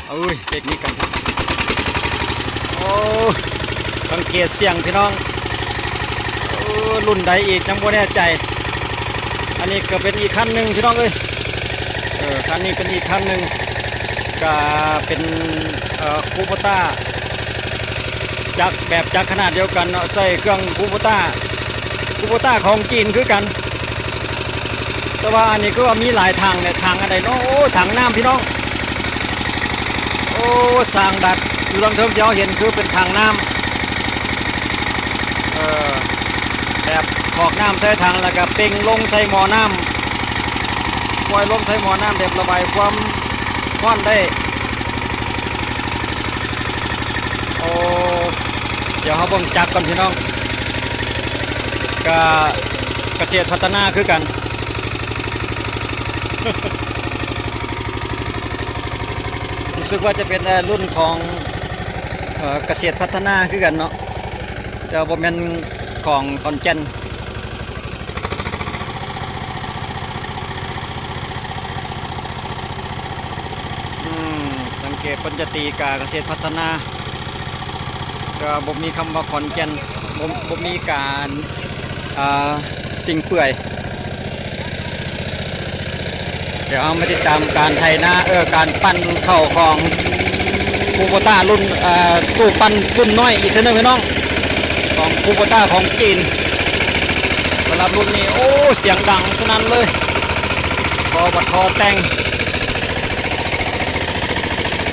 ໂອ້ຍ ເຕັກນິກການ ໂອ້ ສັງເກດສຽງພີ່ນ້ອງ. ໂອ້ ລຸ້ນໃດອີກ ຍັງບໍ່ແນ່ໃຈ. ອັນນີ້ກໍເປັນອີກຄັນໜຶ່ງພີ່ນ້ອງເອີຍ. ເອີ ຄັນນີ້ເປັນອີກຄັນໜຶ່ງ ກະເປັນ ເອີ ຄູໂບຕ້າ ຈັກ ແບບຈັກຂະໜາດດຽວກັນເນາະ ໃຊ້ເຄື່ອງຄູໂບຕ້າ ຄູໂບຕ້າຂອງຈີນຄືກັນ. ແຕ່ວ່າອັນນີ້ຄືວ່າມີຫຼາຍຖັງເນຍ ຖັງອັນໃດເນາະ? ໂອ້ ຖັງນ້ຳພີ່ນ້ອງ. ໂອ້ ສ້າງດັດຢູ່ທາງເທິງທີ່ເຮົາເຫັນຄືເປັນຖັງນ້ຳ ເອີ ແບບຖອກນ້ຳໃສ່ຖັງ ແລ້ວກະເປັ່ງລົງໃສ່ໝໍ້ນ້ຳ ປ່ອຍລົງໃສ່ໝໍ້ນ້ຳ ແບບລະບາຍຄວາມຮ້ອນໄດ້. ໂອ້ ດຽວເຮົາເບິ່ງຈັກກ່ອນພີ່ນ້ອງ. ກະກະເສດພັດທະນາຄືກັນ ຮູ້ສຶກວ່າຈະເປັນ ເອີ ລຸ້ນຂອງ ເອີ ກະເສດພັດທະນາຄືກັນເນາະ ແຕ່ວ່າບໍ່ແມ່ນຂອງຂອນແກ່ນ. ອືມ ສັງເກດເພິ່ນຈະຕີກາກະເສດພັດທະນາ ແຕ່ວ່າບໍ່ມີຄຳວ່າຂອນແກ່ນ ບໍ່ ບໍ່ມີການ ເອີ ຊິງເປື່ອຍ. ດຽວເຮົາມາຕິດຕາມການໄຖນາ ເອີ ການປັ່ນເຂົ້າຂອງຄູໂບຕ້າລຸ້ນ ເອີ ຕູ້ປັ່ນລຸ້ນນ້ອຍອີກເທື່ອໜຶ່ງພີ່ນ້ອງ ຂອງຄູໂບຕ້າຂອງຈີນ. ສຳລັບລຸ້ນນີ້ ໂອ້ ສຽງດັງສະໜັ່ນເລີຍ ທໍ່ບັດທໍ່ແຕ່ງ.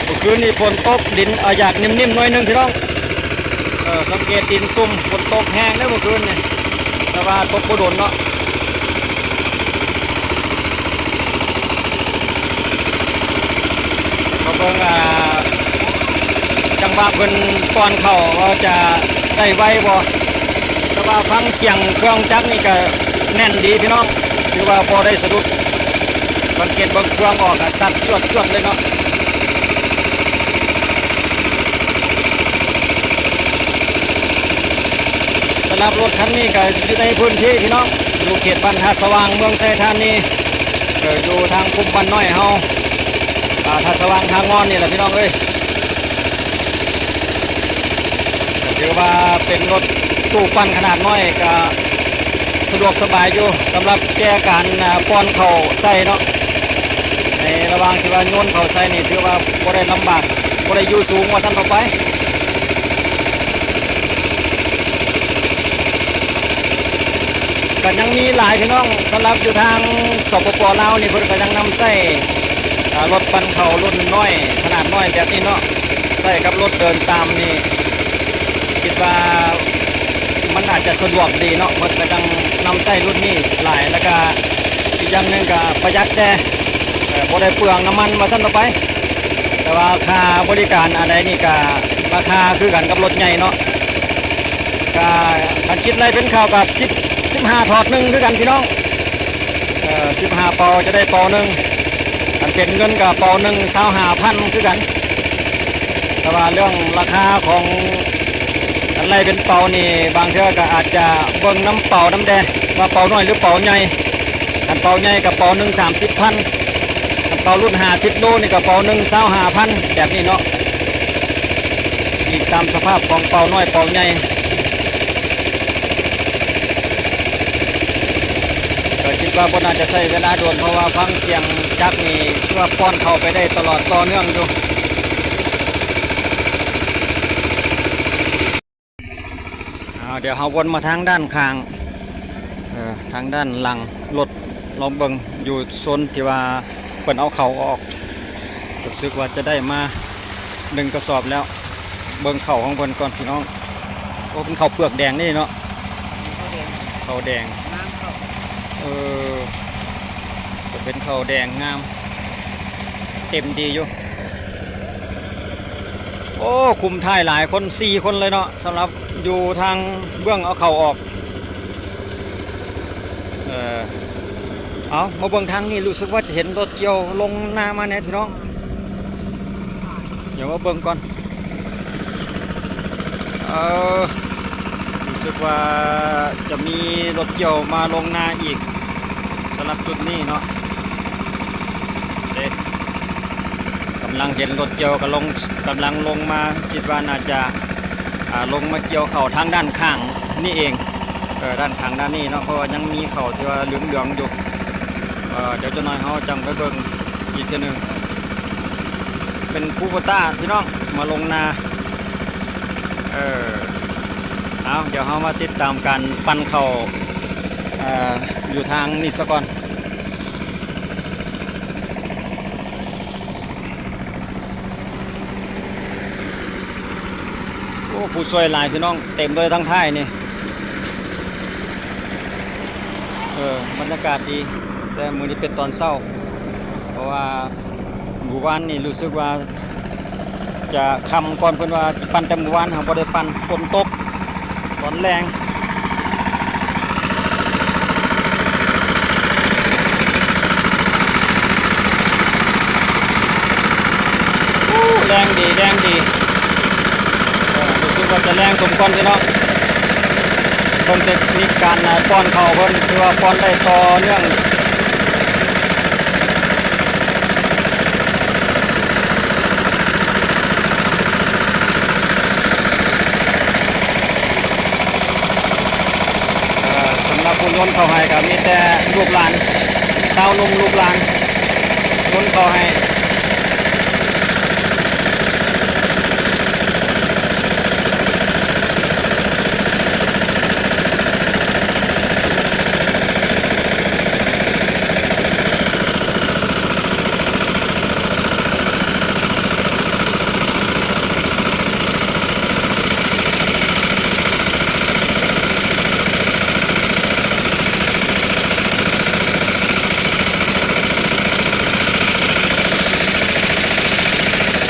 ເມື່ອຄືນນີ້ຝົນຕົກ ດິນ ເອີ ຢາກໜິ່ມໆໜ້ອຍໜຶ່ງພີ່ນ້ອງ. ເອີ ສັງເກດດິນຊຸ່ມ ຝົນຕົກແຮງເດ້ເມື່ອຄືນນີ້ ແຕ່ວ່າຕົກບໍ່ດົນເນາະ. ມາເບິ່ງ ອ່າ ຈັງຫວະເພິ່ນປ້ອນເຂົ້າວ່າຈະໄດ້ໄວບໍ່ ແຕ່ວ່າຟັງສຽງເຄື່ອງຈັກນີ້ກະແໜ້ນດີພີ່ນ້ອງ ຖືວ່າບໍ່ໄດ້ສະດຸດ. ສັງເກດເບິ່ງເຄື່ອງອອກກະສັດຈວດໆເລີຍເນາະ. ສຳລັບລົດຄັນນີ້ກະຢູ່ໃນພື້ນທີ່ພີ່ນ້ອງ ຢູ່ເຂດບ້ານທ່າສະຫວ່າງ ເມືອງໄຊທານີ ເອີ ຢູ່ທາງຄຸ້ມບ້ານນ້ອຍເຮົາ ອ່າ ທ່າສະຫວ່າງ ທ່າງ່ອນນີ້ແຫຼະພີ່ນ້ອງເອີຍ. ກະຖືວ່າເປັນລົດຕູ້ປັ່ນຂະໜາດນ້ອຍ ກະສະດວກສະບາຍຢູ່ ສຳລັບແກ່ການ ອ່າ ປ້ອນເຂົ້າໃສ່ເນາະ. ໃນລະຫວ່າງທີ່ວ່າໂຍນເຂົ້າໃສ່ນີ້ ຖືວ່າບໍ່ໄດ້ລຳບາກ ບໍ່ໄດ້ຢູ່ສູງວ່າຊັ້ນເຖາະໄປ. ກະຍັງມີຫຼາຍພີ່ນ້ອງ ສຳລັບຢູ່ທາງ ສປປ ລາວນີ້ ເພິ່ນກະຍັງນຳໃຊ້ ອ່າ ລົດປັ່ນເຂົ້າລຸ້ນນ້ອຍ ຂະໜາດນ້ອຍແບບນີ້ເນາະ ໃຊ້ກັບລົດເດີນຕາມນີ້ ຄິດວ່າມັນອາດຈະສະດວກດີເນາະ ເພິ່ນກະຍັງນຳໃຊ້ລຸ້ນນີ້ຫຼາຍ ແລ້ວກະອີກຢ່າງໜຶ່ງກະປະຢັດແດ່ ເອີ ບໍ່ໄດ້ເປືອງນ້ຳມັນວ່າຊັ້ນເຖາະໄປ. ແຕ່ວ່າຄ່າບໍລິການອັນໃດນີ້ກະລາຄາຄືກັນກັບລົດໃຫຍ່ເນາະ ກະຄັນຄິດໄລ່ເປັນເຂົ້າກະສິບ ສິບຫ້າຖອດໜຶ່ງຄືກັນພີ່ນ້ອງ. ເອີ ສິບຫ້າເປົາຈະໄດ້ເປົາໜຶ່ງ ຄັນເປັນເງິນກະເປົາໜຶ່ງຊາວຫ້າພັນຄືກັນ. ແຕ່ວ່າເລື່ອງລາຄາຂອງ ຄັນໄລ່ເປັນເປົານີ້ ບາງເທື່ອກະອາດຈະເບິ່ງນຳເປົານຳແດ່ ວ່າເປົານ້ອຍຫຼືເປົາໃຫຍ່. ຄັນເປົາໃຫຍ່ກະເປົາໜຶ່ງສາມສິບພັນ ຄັນເປົາລຸ້ນຫ້າສິບໂລນີ້ກະເປົາໜຶ່ງຊາວຫ້າພັນ ແບບນີ້ເນາະ ອີງຕາມສະພາບຂອງເປົານ້ອຍເປົາໃຫຍ່. ກະຄິດວ່າບໍ່ໜ້າຈະໃຊ້ເວລາດົນ ເພາະວ່າຟັງສຽງຈັກນີ້ ຄືວ່າປ້ອນເຂົ້າໄປໄດ້ຕະຫຼອດຕໍ່ເນື່ອງຢູ່. ອ່າ ດຽວເຮົາວົນມາທາງດ້ານຂ້າງ ເອີ ທາງດ້ານຫຼັງລົດ ລອງເບິ່ງຢູ່ໂຊນທີ່ວ່າເພິ່ນເອົາເຂົ້າອອກ ຮູ້ສຶກວ່າຈະໄດ້ມາໜຶ່ງກະສອບແລ້ວ. ເບິ່ງເຂົ້າຂອງເພິ່ນກ່ອນພີ່ນ້ອງ. ໂອ້ ເປັນເຂົ້າເປືອກແດງເດ້ເນາະ ເຂົ້າແດງ ເຂົ້າແດງ ງາມເຂົ້າ ເອີ ກະເປັນເຂົ້າແດງງາມ ເຕັມດີຢູ່. ໂອ້ ຄຸມທ້າຍຫຼາຍຄົນ ສີ່ຄົນເລີຍເນາະ ສຳລັບຢູ່ທາງເບື້ອງເອົາເຂົ້າອອກ. ເອີ ເອົາ ມາເບິ່ງທາງນີ້ ຮູ້ສຶກວ່າຈະເຫັນລົດກ່ຽວລົງນາມາແດ່ພີ່ນ້ອງ. ດຽວມາເບິ່ງກ່ອນ ເອີ ຮູ້ສຶກວ່າຈະມີລົດກ່ຽວມາລົງນາອີກ ສຳລັບຈຸດນີ້ເນາະ. ເດ້ ກຳ ກຳລັງເຫັນລົດກ່ຽວກຳລັງ ກຳລັງລົງມາ ຄິດວ່າໜ້າຈະ ອ່າ ລົງມາກ່ຽວເຂົ້າທາງດ້ານຂ້າງນີ້ເອງ ເອີ ດ້ານຂ້າງດ້ານນີ້ເນາະ ເພາະວ່າຍັງມີເຂົ້າທີ່ວ່າເຫຼືອງໆຢູ່. ເອີ ດຽວຈັກໜ້ອຍເຮົາຈັ່ງໄປເບິ່ງອີກເທື່ອໜຶ່ງ. ເປັນຄູໂບຕ້າພີ່ນ້ອງ ມາລົງນາ. ເອີ ເອົາ ດຽວເຮົາມາຕິດຕາມການປັ່ນເຂົ້າ ເອີ ຢູ່ທາງນີ້ສາກ່ອນ. ໂອ້ ຜູ້ຊ່ວຍຫຼາຍພີ່ນ້ອງ ເຕັມເລີຍທາງທ້າຍນີ້. ເອີ ບັນຍາກາດດີ ແຕ່ມື້ນີ້ເປັນຕອນເຊົ້າ ເພາະວ່າມື້ວານນີ້ຮູ້ສຶກວ່າຈະຄ່ຳກ່ອນ ເພິ່ນວ່າຊິປັ່ນແຕ່ມື້ວານ ຫາບໍ່ໄດ້ປັ່ນ ຝົນຕົກ ຕອນແລງ. ໂອ້ ແລງດີ ແລງດີ ເອີ ຮູ້ສຶກວ່າຈະແລງສົມຄວນພີ່ນ້ອງ. ເບິ່ງເຕັກນິກການ ອ່າ ປ້ອນເຂົ້າເພິ່ນ ຖືວ່າປ້ອນໄດ້ຕໍ່ເນື່ອງ. ເອີ ສຳລັບຜູ້ໂຍນເຂົ້າໃຫ້ກໍມີແຕ່ລູກຫຼານ ຊາວໜຸ່ມລູກຫຼານໂຍນເຂົ້າໃຫ້.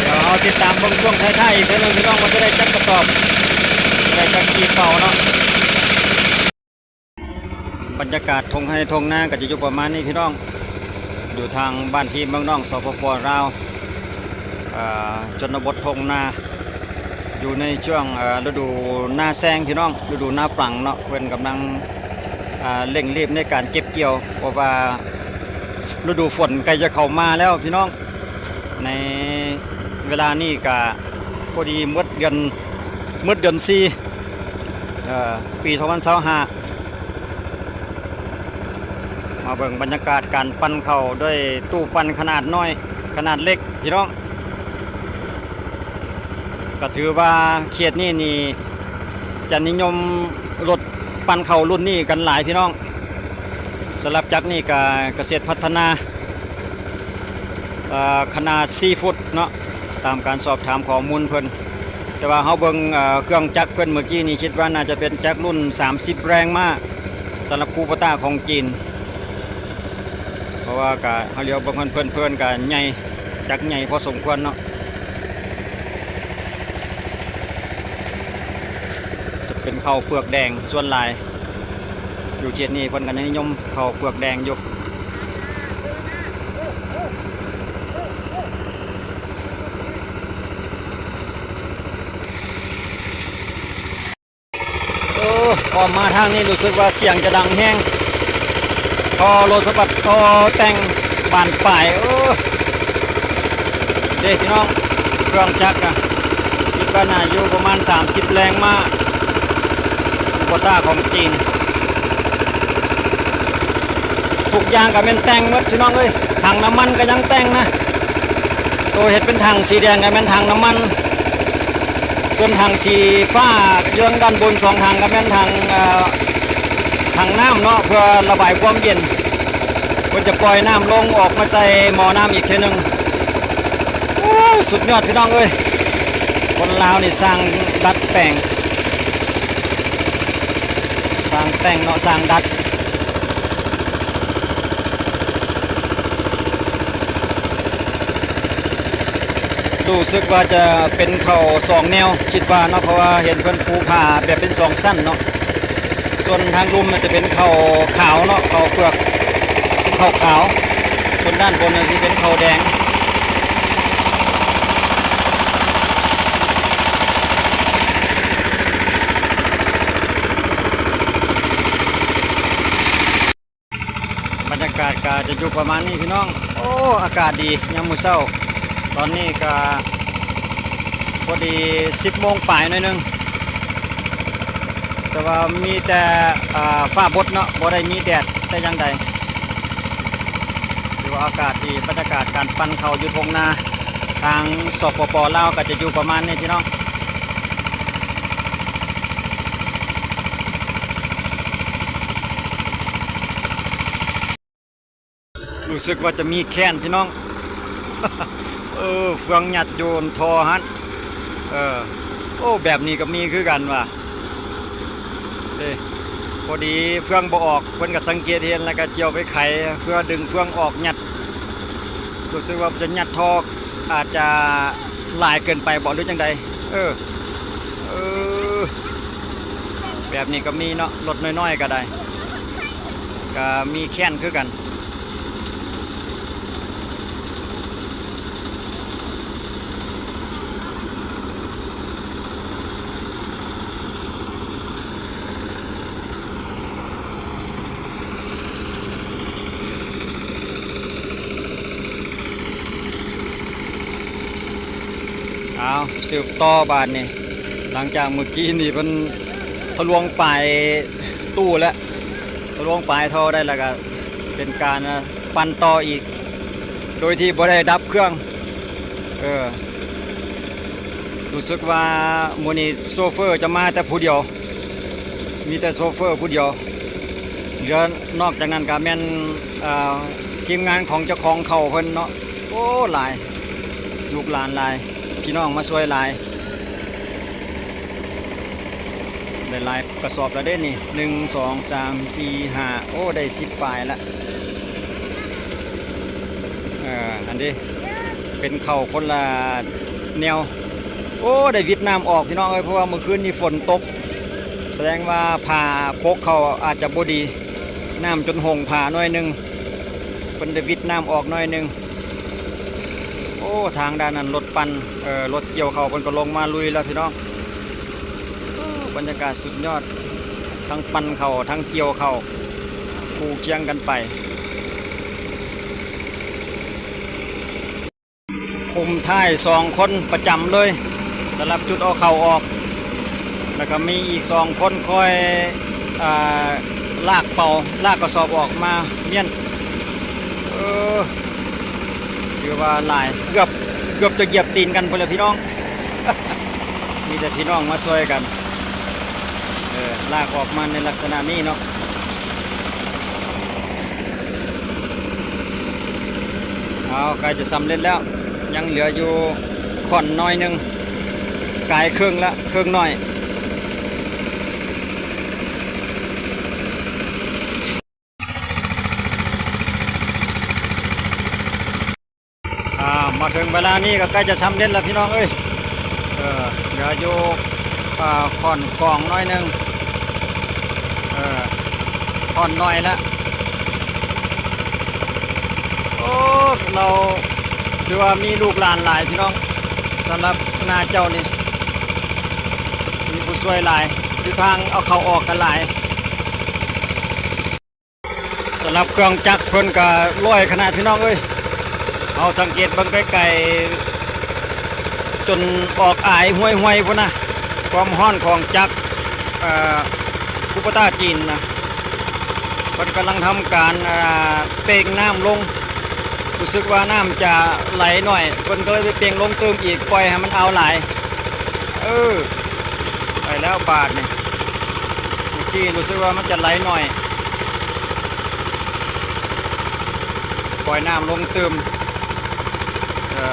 ດຽວເຮົາຕິດຕາມເບິ່ງຊ່ວງທ້າຍໆອີກເທື່ອໜຶ່ງ ພີ່ນ້ອງ ວ່າຈະໄດ້ຈັກກະສອບ ຈະໄດ້ຈັກກີບເປົ່າເນາະ. ບັນຍາກາດທົ່ງໄຮ່ທົ່ງນາກໍຈະຢູ່ປະມານນີ້ພີ່ນ້ອງ ຢູ່ທາງບ້ານທີ່ເມືອງນອງ ສປປ ລາວ ເອີ ຊົນນະບົດທົ່ງນາ ຢູ່ໃນຊ່ວງ ເອີ ລະດູນາແຊງພີ່ນ້ອງ ລະດູນາປລັງເນາະ ເພິ່ນກຳລັງ ເອີ ເລັ່ງຣີບໃນການເກັບກ່ຽວ ເພາະວ່າລະດູຝົນໃກ້ຈະເຂົ້າມາແລ້ວພີ່ນ້ອງ. ໃນເວລານີ້ກະພໍດີໝົດເດືອນ ໝົດເດືອນສີ່ ເອີ ປີສອງພັນຊາວຫ້າ ມາເບິ່ງບັນຍາກາດການປັ່ນເຂົ້າດ້ວຍຕູ້ປັ່ນຂະໜາດນ້ອຍ ຂະໜາດເລັກພີ່ນ້ອງ. ກະຖືວ່າເຂດນີ້ນີ້ຈະນິຍົມລົດປັ່ນເຂົ້າລຸ້ນນີ້ກັນຫຼາຍພີ່ນ້ອງ. ສຳລັບຈັກນີ້ກະກະເສດພັດທະນາ ເອີ ຂະໜາດສີ່ຟຸດເນາະ ຕາມການສອບຖາມຂໍ້ມູນເພິ່ນ. ແຕ່ວ່າເຮົາເບິ່ງ ເອີ ເຄື່ອງຈັກເພິ່ນມື້ກີ້ນີ້ ຄິດວ່າໜ້າຈະເປັນຈັກລຸ້ນສາມສິບແຮງມ້າ ສຳລັບຄູໂບຕ້າຂອງຈີນ ເພາະວ່າກະເຮົາຫຼຽວເບິ່ງເພິ່ນ ເພິ່ນກະໃຫຍ່ ຈັກໃຫຍ່ພໍສົມຄວນເນາະ. ຈະເປັນເຂົ້າເປືອກແດງສ່ວນຫຼາຍ ຢູ່ເຂດນີ້ເພິ່ນກໍຍັງນິຍົມເຂົ້າເປືອກແດງຢູ່. ໂອ້ ອອກມາທາງນີ້ຮູ້ສຶກວ່າສຽງຈະດັງແຮງ ທໍ່ລົດສະບັດ ທໍ່ແຕ່ງບານປາຍ. ໂອ້ ເດ້ພີ່ນ້ອງ ເຄື່ອງຈັກນະ ຄິດວ່າໜ້າຢູ່ປະມານສາມສິບແຮງມ້າ ຄູໂບຕ້າຂອງຈີນ. ທຸກຢ່າງກໍແມ່ນແຕ່ງໝົດພີ່ນ້ອງເອີຍ ຖັງນ້ຳມັນກໍຍັງແຕ່ງນະ ໂຕເຮັດເປັນຖັງສີແດງກໍແມ່ນຖັງນ້ຳມັນ ສ່ວນຖັງສີຟ້າເລື່ອງດ້ານບົນສອງຖັງກໍແມ່ນຖັງ ເອີ ຖັງນ້ຳເນາະ ເພື່ອລະບາຍຄວາມເຢັນ ເພິ່ນຈະປ່ອຍນ້ຳລົງອອກມາໃສ່ໝໍ້ນ້ຳອີກເທື່ອໜຶ່ງ. ໂອ້ ສຸດຍອດພີ່ນ້ອງເອີຍ ຄົນລາວນີ້ຊ່າງດັດແປງ ຊ່າງແຕ່ງເນາະ ຊ່າງດັດ. ຮູ້ສຶກວ່າຈະເປັນເຂົ້າສອງແນວ ຄິດວ່າເນາະ ເພາະວ່າເຫັນເພິ່ນປູຜ້າແບບເປັນສອງຊັ້ນເນາະ. ສ່ວນທາງລຸ່ມມັນຈະເປັນເຂົ້າຂາວເນາະ ເຂົ້າເປືອກ ເຂົ້າຂາວ ສ່ວນດ້ານບົນນັ້ນຊິເປັນເຂົ້າແດງ. ບັນຍາກາດກະຈະຢູ່ປະມານນີ້ພີ່ນ້ອງ. ໂອ້ ອາກາດດີຍາມມື້ເຊົ້າ ຕອນນີ້ກະພໍດີສິບໂມງປາຍໜ້ອຍໜຶ່ງ ແຕ່ວ່າມີແຕ່ ອາ ຟ້າບົດເນາະ ບໍ່ໄດ້ມີແດດແຕ່ຢ່າງໃດ. ຖືວ່າອາກາດດີ ບັນຍາກາດການປັ່ນເຂົ້າຢູ່ທົ່ງນາ ທາງ ສປປ ລາວ ກໍຈະຢູ່ປະມານນີ້ພີ່ນ້ອງ. ຮູ້ສຶກວ່າຈະມີແຄ້ນພີ່ນ້ອງ ເອີ ເຟືອງຍັດຢູ່ທໍ່ຫັ້ນ ເອີ ໂອ້ ແບບນີ້ກໍມີຄືກັນວ່າ ເດ້ ພໍດີເຟືອງບໍ່ອອກ ເພິ່ນກໍສັງເກດເຫັນ ແລ້ວກໍຊິເອົາໄປໄຂ ເພື່ອດຶງເຟືອງອອກ ຍັດ ຮູ້ສຶກວ່າຈະຍັດທໍ່ ອາດຈະຫຼາຍເກີນໄປບໍ ຫຼືຈັ່ງໃດ? ເອີ ເອີ ແບບນີ້ກໍມີເນາະ ລົດນ້ອຍໆກໍໄດ້ ກໍມີແຄ້ນຄືກັນ. ເອົາ ສືບຕໍ່ບາດນີ້ ຫຼັງຈາກມື້ກີ້ນີ້ເພິ່ນທະລວງປາຍຕູ້ແລ້ວ ທະລວງປາຍທໍ່ໄດ້ແລ້ວ ກະເປັນການ ປັ່ນຕໍ່ອີກ ໂດຍທີ່ບໍ່ໄດ້ດັບເຄື່ອງ ເອີ ຮູ້ສຶກວ່າມື້ນີ້ໂຊເຟີຈະມາແຕ່ຜູ້ດຽວ ມີແຕ່ໂຊເຟີຜູ້ດຽວ ເຫຼືອນອກຈາກນັ້ນກະແມ່ນ ເອີ ທີມງານຂອງເຈົ້າຂອງເຂົ້າເພິ່ນເນາະ. ໂອ້ ຫຼາຍ ລູກຫຼານຫຼາຍ ພີ່ນ້ອງມາຊ່ວຍຫຼາຍ ໄດ້ຫຼາຍກະສອບແລ້ວເດ້ນີ້ ໜຶ່ງ ສອງ ສາມ ສີ່ ຫ້າ ໂອ້ ໄດ້ສິບປາຍລະ ເອີ ອັນເດ້ ເປັນເຂົ້າຄົນລະແນວ ໂອ້ ໄດ້ວິດນ້ຳອອກພີ່ນ້ອງເອີຍ ເພາະວ່າມື້ຄືນນີ້ຝົນຕົກ ສະແດງວ່າຜ້າປົກເຂົ້າອາດຈະບໍ່ດີ ນ້ຳຈົນຫົ່ງຜ້າໜ້ອຍໜຶ່ງ ເພິ່ນໄດ້ວິດນ້ຳອອກໜ້ອຍໜຶ່ງ. ໂອ້ ທາງດ້ານນັ້ນລົດປັ່ນ ເອີ ລົດກ່ຽວເຂົ້າເພິ່ນກໍລົງມາລຸຍແລ້ວພີ່ນ້ອງ. ໂອ້ ບັນຍາກາດສຸດຍອດ ທັງປັ່ນເຂົ້າ ທັງກ່ຽວເຂົ້າ ຄູ່ຄຽງກັນໄປ. ຄຸມທ້າຍສອງຄົນປະຈຳເລີຍ ສຳລັບຈຸດເອົາເຂົ້າອອກ ແລ້ວກໍມີອີກສອງຄົນຄອຍ ອ່າ ລາກເປົາ ລາກກະສອບອອກມາມ້ຽນ ເອີ ຖືວ່າຫຼາຍ ເກືອບ ເກືອບຈະຢຽບຕີນກັນພຸ້ນແຫຼະພີ່ນ້ອງ ມີແຕ່ພີ່ນ້ອງມາຊ່ວຍກັນ ເອີ ລາກອອກມາໃນລັກສະນະນີ້ເນາະ. ເອົາ ໃກ້ຈະສຳເລັດແລ້ວ ຍັງເຫຼືອຢູ່ຂ້ອນໜ້ອຍໜຶ່ງ ກາຍເຄິ່ງລະ ເຄິ່ງໜ້ອຍ. ອ່າ ມາເຖິງເວລານີ້ກໍໃກ້ຈະສຳເລັດແລ້ວພີ່ນ້ອງເອີຍ ເອີ ເຫຼືອຢູ່ ອ່າ ຂ້ອນຂອງໜ້ອຍໜຶ່ງ ເອີ ຂ້ອນໜ້ອຍລະ ໂອ້ ລາວຖືວ່າມີລູກຫຼານຫຼາຍພີ່ນ້ອງ ສຳລັບນາເຈົ້ານີ້ ມີຜູ້ຊ່ວຍຫຼາຍ ຢູ່ທາງເອົາເຂົ້າອອກກໍຫຼາຍ. ສຳລັບເຄື່ອງຈັກເພິ່ນກະລອຍຂະໜາດພີ່ນ້ອງເອີຍ ເຮົາສັງເກດເບິ່ງໄກໆ ຈົນອອກອາຍຫ້ວຍໆພຸ້ນນະ ຄວາມຮ້ອນຂອງຈັກ ເອີ ຄູໂບຕ້າຈີນນະ ເພິ່ນກຳລັງທຳການ ເອີ ເປ່ງນ້ຳລົງ ຮູ້ສຶກວ່ານ້ຳຈະໄຫຼໜ້ອຍ ເພິ່ນກໍເລີຍໄປເປ່ງລົງຕື່ມອີກ ປ່ອຍໃຫ້ມັນອາວຫຼາຍ ເອີ ໄປແລ້ວບາດນີ້ ເມື່ອກີ້ຮູ້ສຶກວ່າມັນຈະໄຫຼໜ້ອຍ ປ່ອຍນ້ຳລົງຕື່ມ ເອີ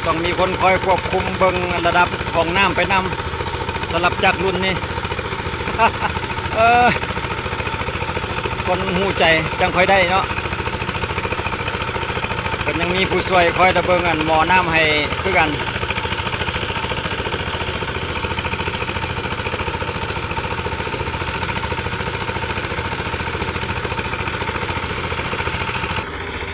ຕ້ອງມີຄົນຄອຍຄວບຄຸມເບິ່ງລະດັບຂອງນ້ຳໄປນຳ ສຳລັບຈັກລຸ້ນນີ້ ເອີ ຄົນຮູ້ໃຈຈັ່ງຄ່ອຍໄດ້ເນາະ ເພິ່ນຍັງມີຜູ້ຊ່ວຍຄອຍຕະເບິ່ງອັນໝໍ້ນ້ຳໃຫ້ຄືກັນ.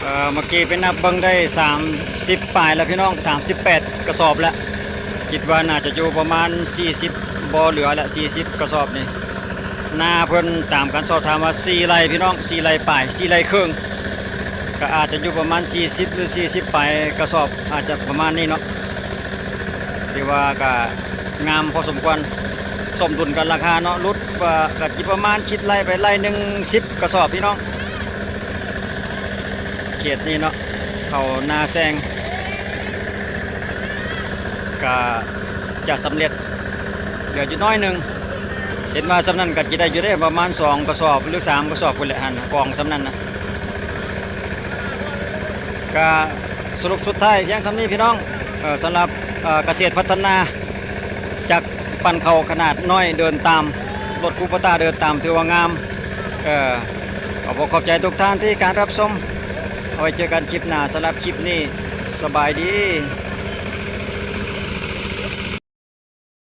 ເອີ ເມື່ອກີ້ໄປນັບເບິ່ງໄດ້ສາມສິບປາຍແລ້ວພີ່ນ້ອງ ສາມສິບແປດກະສອບແລ້ວ ຄິດວ່າໜ້າຈະຢູ່ປະມານສີ່ສິບ ບໍ່ເຫຼືອແລ້ວ ສີ່ສິບກະສອບນີ້ ນາເພິ່ນຕາມການສອບຖາມວ່າສີ່ໄຮ່ພີ່ນ້ອງ ສີ່ໄຮ່ປາຍ ສີ່ໄຮ່ເຄິ່ງ ກໍອາດຈະຢູ່ປະມານສີ່ສິບ ຫຼື ສີ່ສິບປາຍກະສອບ ອາດຈະປະມານນີ້ເນາະ. ຖືວ່າກໍງາມພໍສົມຄວນ ສົມດຸນກັນລາຄາເນາະ. ຫຼຸດວ່າກໍຊິປະມານ ຄິດໄລ່ໄປໄລ່ໜຶ່ງສິບກະສອບພີ່ນ້ອງ. ເຂດນີ້ເນາະ ເຂົ້ານາແຊງ ກະຈະສຳເລັດ ເຫຼືອຢູ່ໜ້ອຍໜຶ່ງ. ເຫັນວ່າສ່ຳນັ້ນກໍຊິໄດ້ຢູ່ເດ້ ປະມານສອງກະສອບ ຫຼື ສາມກະສອບພຸ້ນແຫຼະຫັ້ນ ກອງສ່ຳນັ້ນນະ. ກະສະຫຼຸບສຸດທ້າຍພຽງສ່ຳນີ້ພີ່ນ້ອງ. ເອີ ສຳລັບ ເອີ ກະເສດພັດທະນາ ຈັກປັ່ນເຂົ້າຂະໜາດນ້ອຍເດີນຕາມ ລົດຄູໂບຕ້າເດີນຕາມ ຖືວ່າງາມ. ເອີ ຂໍບອກຂອບໃຈທຸກທ່ານທີ່ການຮັບຊົມ. ເອົາໄວ້ເຈີກັນຄລິບໜ້າ. ສຳລັບຄລິບນີ້ ສະບາຍດີ.